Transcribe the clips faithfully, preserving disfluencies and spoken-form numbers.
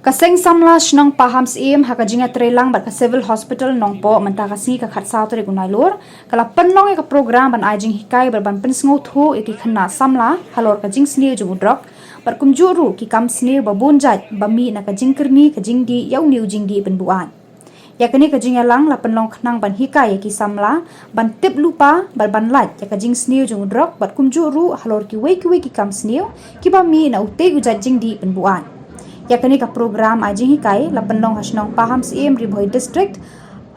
Ka Seng Samla Shnong Pahamsyiem ha ka jingïatreilang bad ka Civil Hospital Nongpoh mynta ka sngi ka khatsaw tarik u Nailur, ka la pynlong ïa ka program ban ai jinghikai bad ban pynsngewthuh ïa ki khynnah samla halor ka jingsniew jong u drok, bad kumjuh ruh ki kam sniew ba bun jait ba mih na ka jingkyrni ka jingdih ïa une u jingdih pynbuaid. Ïa kane ka jingïalang la pynlong khnang ban hikai ïa ki samla ban tip lypa bad ban lait ïa ka jingsniew jong u drok bad kumjuh ruh halor kiwei kiwei ki kam sniew kiba mih na utei u jait jingdih pynbuaid. Ïa kane ka program ai jinghikai la pynlong ha shnong Pahamsyiem, Ri Bhoi District,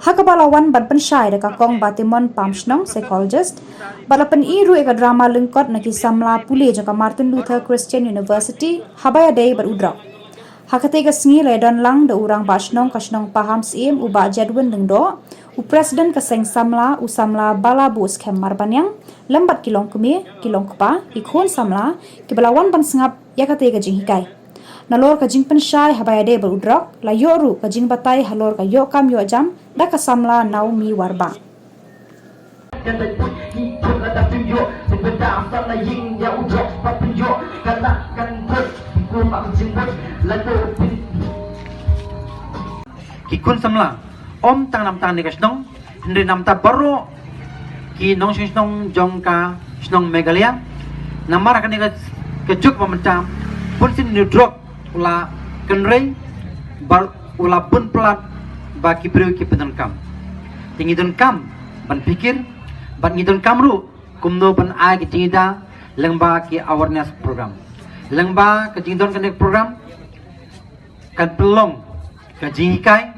ha kaba la wan ban pynshai da ka Kong Batimon Pamshnong, psychologist, bad la pyni ruh ïa ka drama lyngkot na ki samla pule jong ka Martin Luther Christian University haba ïadei bad u drok. Ha katei ka sngi la ïadon lang da u Rangbah Shnong ka shnong Pahamsyiem u Bah Jedwin Lyngdoh, u President ka Seng Samla, u Samla Balabuskhem Marbaniang, lem bad ki longkmie, ki longkpa, ki khun samla kiba la wan ban sngap ïa katei ka jinghikai. Nalor ka jingpynshai haba ïadei bad u drok, la ïoh ruh ka jingbatai halor ka ïoh kam ïoh jam da ka samla Naomi Warbah. Ki khun samla, ym tang namar kane ka shnong, hynrei namar baroh ki nongshong shnong jong ka shnong Meghalaya, namar kane ka, ka juk ba mynta, bunsien une u drok u la kynrei, bad u la bun palat ba ki briew ki pyndonkam. Te ngi donkam ban pyrkhat, bad ngi donkam ruh kumno ban ai ka jingïada lyngba ki awareness program. Lyngba ka jingdon kane ka program, kan pynlong ka jinghikai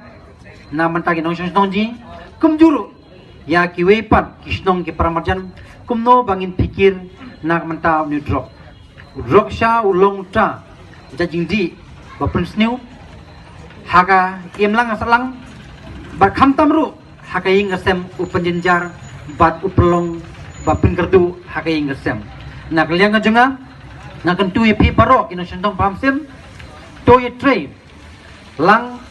na bynta ki nongshong shnong jong ngi, kumjuh ruh ïa kiwei pat ki shnong ki para marjan, kumno ba ngin pyrkhat na ka bynta une u drok. U drok sha u long uta u jait jingdih ba pynsniew ha ka imlang ka sahlang, bad khamtam ruh ha ka ïing ka sem u pynjynjar bad u pynlong ba pynkyrduh ha ka ïing ka sem. Na ka liang ka jong nga, nga kyntu ïa phi baroh ki nongshong shnong Pahamsyiem, to ïatrei lang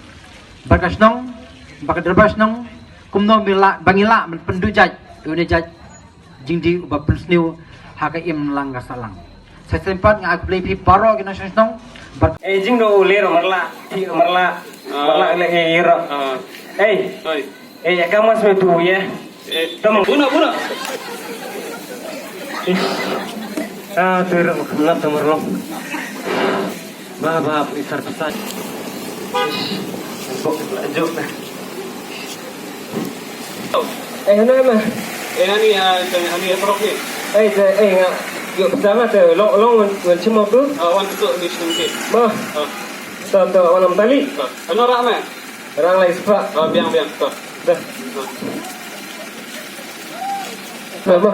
bad ka shnong, bad ka dorbar shnong, kumno ba ngi lah ban pynduh jait ïa une u jait jingdih uba pynsniew ha ka imlang ka sahlang. Sa shisien pat nga ai khublei ïa phi baroh ki nongshong shnong. Bad eh, jingdon u ler marla, phi marla, marla le eh ro. Eh, eh, ya kamas me tu ye. Tam buna, buna. Ah, tu ro na tam marla. Ba, ba, isar pesan. Bok, lanjut. Eh, ano, ano? Eh, ani, ah, ani, ani, eh, parok ni. Eh, te, eh, nga. Yo, pertama te, long, long, wan, wan, cuma tu. Ah, wan tu ni sini. Ba. Ah. To, to, wan nam tali. Ah. Ano rak me? Rang lai sepak. Ah, biang, biang. Ah. Dah. Ah. Ba, ba.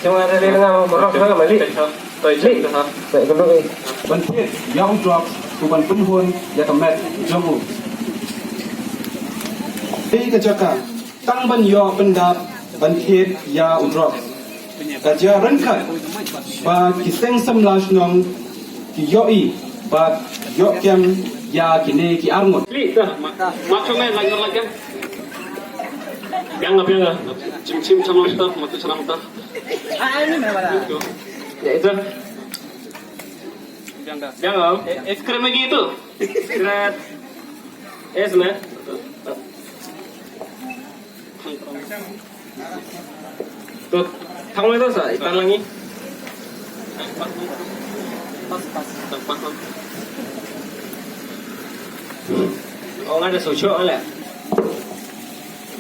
Cuma ada di tengah, parok, tengah, malik. Baik, kena, eh. Ban thied ïa u drok, u ban pynhun ïa ka met jong u. Dei ka jaka tang ban ïoh pyndap ban thied ïa u drok. Ka jia ryngkat ba ki seng samla shnong ki ïohi bad ïoh kem ïa kine ki arngut. Li, dah. Ma, ma, cuma lagi, lagi. Biang, biang. Cim, cim, cim, cim, cim. Ya, itu. Biang, biang. Eh, es krim lagi itu. Es krim. Es, nah. Tuh, tang itu sa, ikan lagi. Pas, pas. Oh, nggak ada susu, oleh.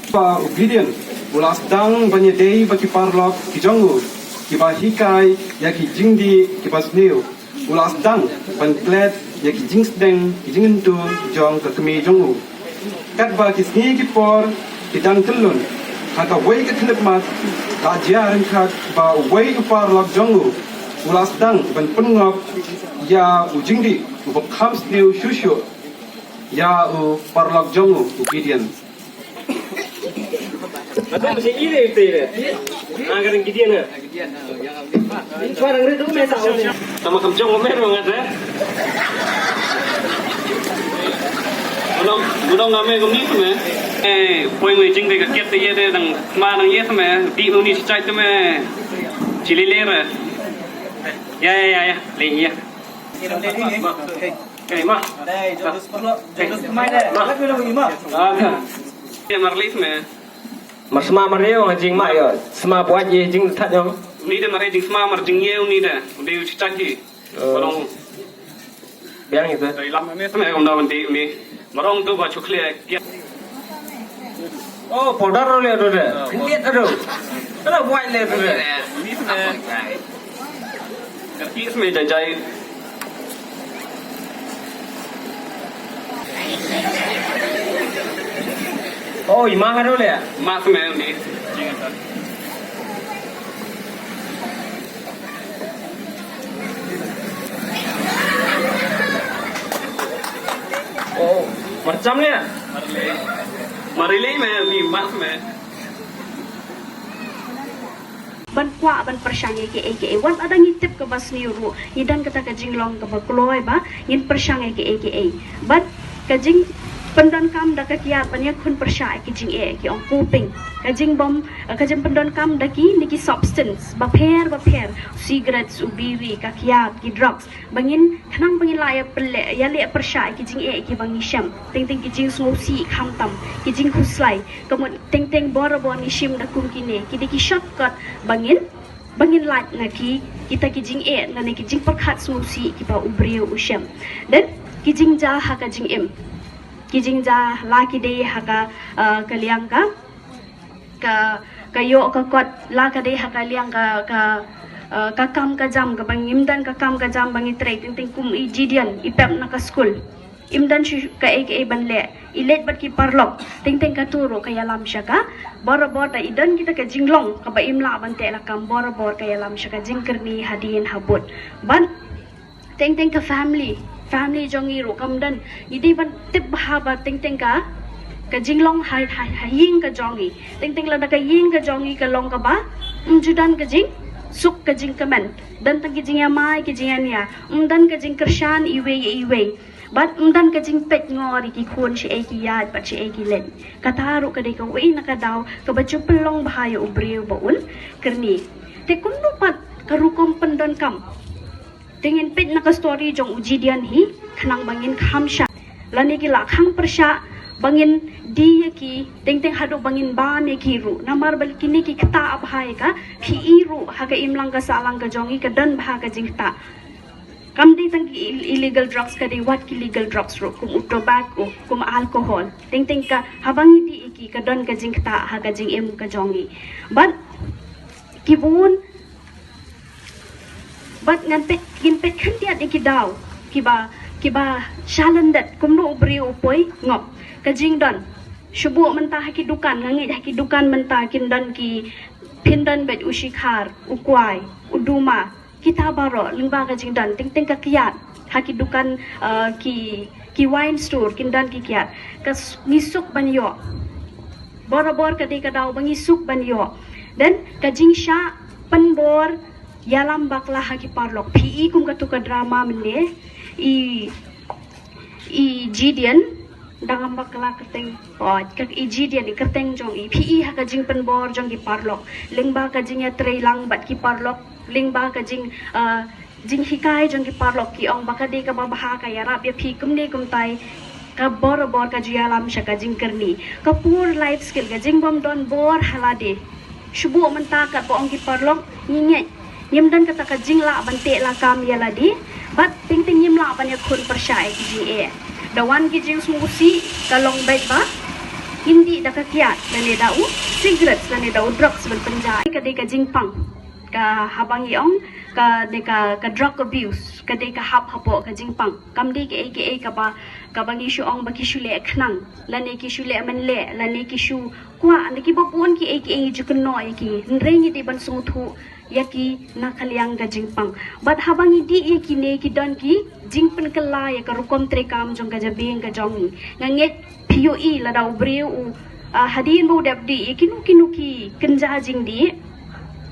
Ba u Gideon u la sdang ban ïadei bad ki paralok ki jong u, kiba hikai ïa ki jingdih kiba sniew. U la sdang ban klet ïa ki jingsdang, ki jingkyntu jong ka kmie jong u. Katba ki sngi ki por ki dang kyllon, ha kawei ka khyllipmat la jia ryngkat ba uwei u paralok jong u u la sdang ban pynngop ïa u jingdih uba kham sniew shuh shuh ïa u paralok jong u, u Gideon. Aduh, mesti ini itu ini. Ah, kadang Gideon, ah. Ini suara ngeri tu, meh, tak, meh. Tang ba kam jong, meh, ruang ada. Gunong, gunong ngam, meh, kum ni tu, meh. Eh, poi ngui jing dei ka kiat te ye dei dang ma dang ye tu, meh. Di ngui ni si chai tu, meh. Chili le, meh. Ya, ya, ya, ya. Le, ya. Kei ma. Dei, jodus perlu, jodus kemai dei. Ma. Lagi lagi ma. Ah. Ïa, mar lei me. Mar sma mar ïew ha jingma ïa. Sma buat ïa jingthat ïa. Ni da mar ïa jingsma mar jingïew ni da. Undi u chitaki. Oh. Marong. Biang ïa. Dei lam me me kum da undi ni. Marong tu ba chukle. Oh, powder le tu de. Khyndiat tu. Ada buat le tu de. Ni tu de. Kyrkieh me jai jai. Oh, i ma haru le. Mas me ni. Oh, marcham le. Marilei me ni mas me. Ban kwah ban pyrshang ïa kiei kiei. Wat lada ngi tip kaba sniew ruh, ngi don kata ka jinglong kaba kloi ba ngin pyrshang ïa kiei kiei. Bad ka jingpyndonkam da ka kiad ban ïakhun pyrshah ïa ki jingeh, ki ong coping. Ka jingbym, ka jingpyndonkam da kine ki substance bapher bapher, cigarettes, u biri, ka kiad, ki drugs. Ba ngin, khnang ba ngin lah ïa pynleh, ïaleh pyrshah ïa ki jingeh kiba ngi shem. Teng teng ki jingsngewsih khamtam, ki jingkhuslai. Ka mut teng teng borabor ngi shim da kum kine, ki dei ki shortcut ba ngin, ba ngin lait na ki, kita ki jingeh, na ki jingpyrkhat sngewsih kiba u briew u shem. Then ki jingjia ha ka jingim. Ki jingjia la ki dei ha ka, uh, ka liang ka, ka, ka ïoh ka kot, la ka dei ha ka liang ka, ka, uh, ka kam ka jam kaba ngim don ka kam ka jam ba ngi trei, teng teng kum i Gideon, i pep na ka skul. Im don shuh kaei kaei ban leh. I leit bad ki paralok. Teng teng katu ruh ka ïalam sha ka. Borabor da i don kita ka jinglong kaba im lah ban teh lakam, borabor ka ïalam sha ka jingkyrni hadien habud. Bad teng teng ka family. Family jong ngi ruh kam don. Ngi dei ban tip bha ba teng teng ka, ka jinglong ha, ha, ha ïing ka jong ngi. Teng teng lada ka ïing ka jong ngi ka long kaba, ym ju don ka jingsuk ka jingkmen. Don tang ki jingïamai ki jingïania. Ym don ka jingkyrshan iwei ïa iwei. Bad ym don ka jingpeit ngor ïa ki khun shaei ki ïaid bad shaei ki leit. Kata ruh ka dei kawei na ka daw kaba ju pynlong bha ïa u briew ba un kyrni. Te kumno pat ka rukom pyndonkam? Te ngin peit na ka story jong u Gideon hi, khnang ba ngin kham shai. Lane ki la khang pyrshah ba ngin die ïa ki, teng teng haduh ba ngin bam ïa ki ruh. Namar ba kine ki ktah bha ïa ka, phi i ruh ha ka imlang ka sahlang ka jong ngi ka don bha ka jingktah. Kam dei tang ki ill-, illegal drugs, ka dei wat ki legal drugs ruh, kum u tobacco, kum alcohol. Teng teng ka, haba ngi die ïa ki ka don ka jingktah ha ka jingim ka jong ngi. Bad ki bun, bad ngan peit, ngin peit khyndiat ïa ki daw kiba, kiba shalyndet, kumno u briew u poi ngop. Ka jingdon. Shu buh mynta ha ki dukan, nga ngeit ha ki dukan mynta kin don ki, phin don beit u shikhar, u kwai, u duma. Kita baroh lyngba ka jingdon, teng teng ka kiad. Ha ki dukan, uh, ki, ki wine store, kin don ki kiad. Ka s-, ngi suk ban ïoh. Borabor ka dei ka daw ba ngi suk ban ïoh. Then ka jingshah pynbor ïalam bakla ha ki paralok. Phi i kum katu ka drama mynne. I I Gideon, dang ym bakla kyrteng. Oh, ka i Gideon, i kyrteng jong i. Phi i ha ka jingpynbor jong ki paralok. Lyngba ka jingïatreilang bad ki paralok. Lyngba ka jing, ah, jinghikai jong ki paralok ki ong ba ka dei kaba bha ka ïarap ïa phi kumne kumtai. Ka borabor ka ju ïalam sha ka jingkyrni. Ka four life skill, ka jingbym don bor ha lade. Shu buh mynta katba ong ki paralok, ngi ngeit. Ngim don kata ka jinglah ban teh lakam ïa lade. Bad teng teng ngim lah ban ïakhun pyrshah ïa ki jingeh. Da wan ki jingsngewsih, ka long beit ba ngin dih da ka kiad, lane da u cigarettes, lane da u drugs ban pynjah. Ka dei ka jingpang. Ka haba ngi ong, ka dei ka, ka drug abuse, ka dei ka hap hapoh ka jingpang. Kam dei kaei kaei kaba, kaba ngi shu ong ba ki shu leh khnang, lane ki shu leh mynleh, lane ki shu kwah, na kiba bun kiei kiei ngi ju kynnoh ïa ki. Hynrei ngi dei ban sngewthuh ïa ki na ka liang ka jingpang. Bad haba ngi dih ïa kine ki don ki jingpynkylla ïa ka rukom treikam jong ka jabieng ka jong ngi. Nga ngeit phi ïohi lada u briew u, ah, hadien ba u dep dih ïa kino kino ki kynja jingdih,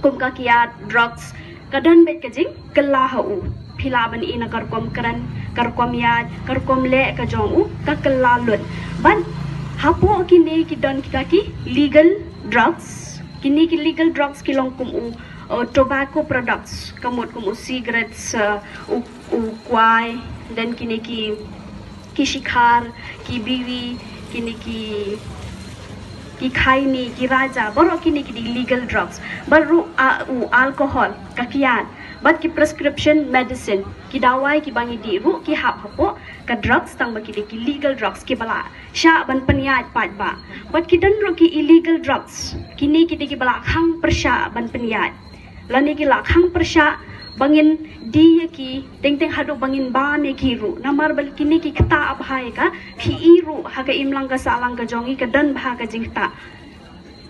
kum ka kiad, drugs, ka don beit ka jingkylla ha u. Phi lah ban i na ka rukom kren, ka rukom ïaid, ka rukom leh ka jong u, ka kylla lut. Bad hapoh kine ki don kita ki legal drugs. Kine ki legal drugs ki long kum u, uh, tobacco products, ka mut kum u cigarettes, uh, u, u kwai, then kine ki, ki shikhar, ki biwi, kine ki, ki khaini, ki raja, baroh kine ki dei illegal drugs. Bad ruh, uh, u alcohol, ka kiad, bad ki prescription medicine, ki dawai kiba ngi dih ruh ki hap hapoh ka drugs, tang ba ki dei ki legal drugs kiba la shah ban pynïaid pat ba. Bad ki don ruh ki illegal drugs, kine ki dei kiba la khang pyrshah ban pynïaid, lane ki la khang pyrshah ba ngin die ïa ki, teng teng haduh ba ngin bam ïa ki ruh. Namar ba kine ki ktah bha ïa ka phi i ruh ha ka imlang ka sahlang ka jong ngi ka don bha ka jingktah.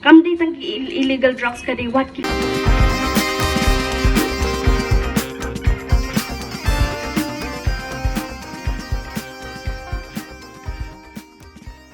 Kam dei tang ki ill-, illegal drugs, ka dei wat ki